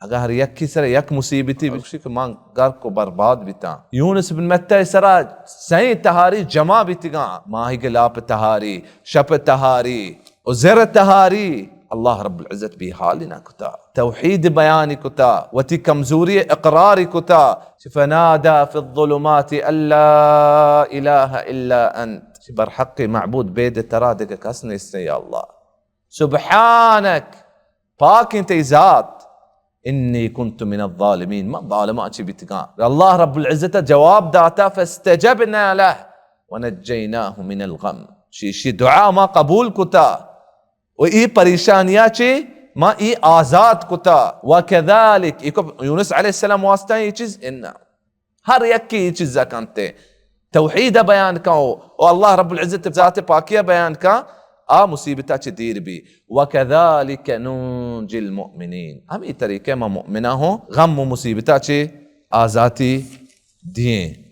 اگاں ہر یکی سر یک مصیبتی بشی کہ من غرق و برباد بیتاں۔ یونس بن متہ سرا سئیں تہاری جمع بیتگاں، ماہیگ لاپ تہاری، شپ تہاری و زر تہاری۔ اللہ رب العزت بے حالی نہ کتا، توحید بیانی کتا، وتی کمزوری اقراری کتا۔ فنادى في الظلمات أن لا إله إلا أنت، چہ برحق معبود بید ترا دگہ کس نیست یا اللہ۔ سبحانك، پاکیں تئی ذات، إني كنت من الظالمين، من ظالماں چہ بیتگاں۔ اللہ رب العزت جواب داتا، فاستجبنا له ونجيناه من الغم، شی، شی دعا ما قبول کتا و ای پریشانیا چہ ما ای آزاد کتا۔ وكذلك، ای کو یونس علیہ السلام واسطہ ای چیز انا۔ ہر یکے اے چیزا کنت، توحید بیان کن و، و اللہ رب العزت ذات پاکیہ بیان کن، آ مصیبتا چہ دیر بی۔ وكذلك ننجي المؤمنين، ہمے طریقے ما مؤمناں ہوں غم و مصیبتا چہ آزاتی دیں۔